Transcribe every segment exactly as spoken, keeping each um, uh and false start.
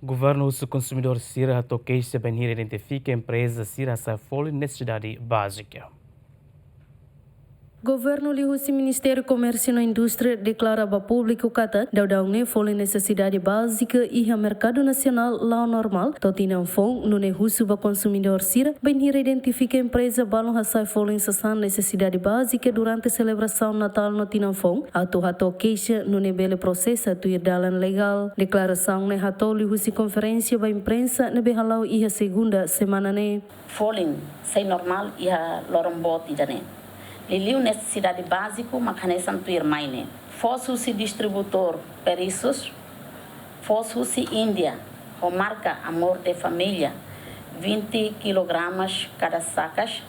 Governu husu konsumidór sira hato'o keixa bainhira identifika empreza sira hasa'e folin nesesidade bázika. Governu liuhusi Ministériu Komérsiu no Indústria deklara ba públiku katak daudaun ne'e folin nesesidade bázika iha merkadu nasionál la'o normál to'o tinan foun, nune'e husu ba konsumidór sira bainhira identifika empreza balun hasa'e folin sasán nesesidade bázika durante selebrasaun Natál no tinan foun atu hato'o keixa nune'e bele prosesa tuir dalan legál. Deklarasaun ne'e hato'o liuhusi konferénsia ba imprensa ne'ebé hala'o iha segunda semana ne'e. Folin sei normál iha loron boot ida-ne'e. Liuliu nesesidade báziku mak hanesan tuirmai ne'e. Foos husi distribuidór Perisus, foos husi Índia, ho marka Amor de Família, vinte quilogramas kada sacas,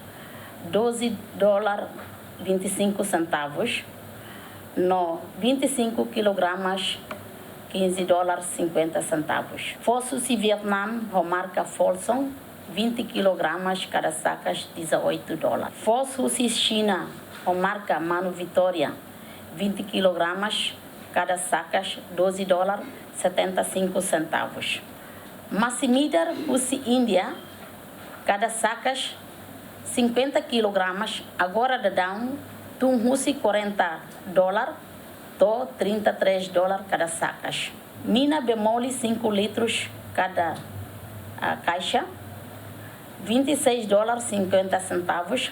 doze dólar vinte e cinco centavos, no vinte e cinco quilogramas, quinze dólar cinquenta centavos. Foos husi Vietnam, ho marka Folsom, vinte quilogramas kada sacas, dezoito dólar. Foos husi Xina, ho marka Manu Vitória, vinte quilogramas kada sacas, doze dólar setenta e cinco centavos. Maximidar husi Índia, kada sacas cinquenta quilogramas, agora daudaun tun husi quarenta dólar to'o trinta e três dólar kada sacas. Mina bemoli cinco litros kada, ah, kaixa, vinte e seis dólar cinquenta centavos,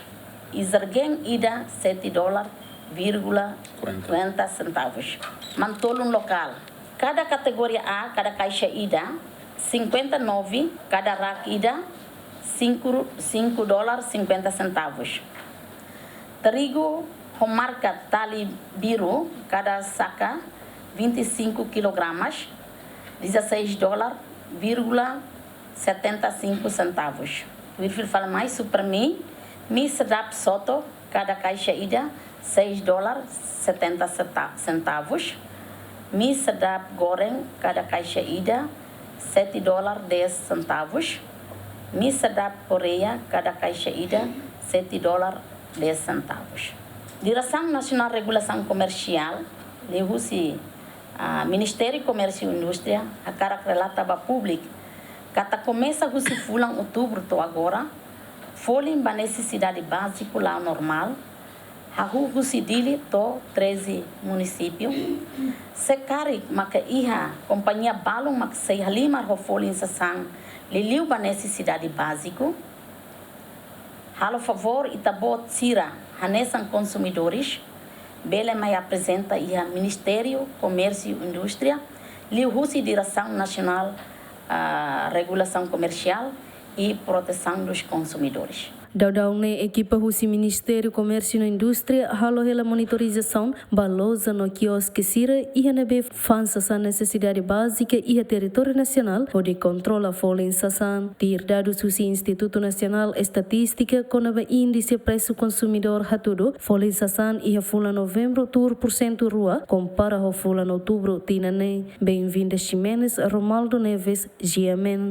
i jergen ida sete dólar vírgula cinquenta centavos. Manu-tolun lokál. Kada kategoria A, kada kaixa ida, cinquenta e nove, kada rak ida, cinco, cinco dólar cinquenta centavos. Trigu ho marka Tali Biru, kada saca vinte e cinco quilogramas, dezasseis dólar vírgula setenta e cinco centavos. Tuir fila fali mai, Supermi, mi sedap soto, kada kaixa ida, seis dólar setenta seta-, centavos. Mi sedap goreng, kada kaixa ida, sete dólar dez centavos. Mi sedap Korea, kada kaixa ida, sete dólar dez centavos. Diresaun Nasionál Regulasaun Komersiál, liuhusi, ah, Ministériu Komérsiu Indústria, hakarak relata ba públiku katak komesa husi fulan Outubru to'o agora, folin ba nesesidade báziku la'o normál, hahú husi Dili to'o treze munisípiu. Se karik maka iha kompañia balun mak sei halimar ho folin sasán liuliu ba nesesidade báziku, halo favór ita-boot sira hanesan konsumidores, bele mai aprezenta iha Ministériu Komérsiu Indústria, liuhusi Diresaun Nasionál, ah, Regulasaun Komersiál i Protesaun dos Konsumidores. Daudaun ne'e ekipa husi Ministériu Komérsiu no Indústria halo hela monitorizasaun ba loja no kioske sira iha ne'ebé fa'an sasán nesesidade bázika iha territóriu nasionál hodi kontrola folin sasán. Tuir dadus husi Institutu Nasionál Estatístika kona-ba índise presu konsumidór hatudu, folin sasán iha fulan Novembru tuur pursentu rua, kompara ho fulan Outubru tinan ne'e. Benvinda Ximenes, Romaldo Neves, G M N.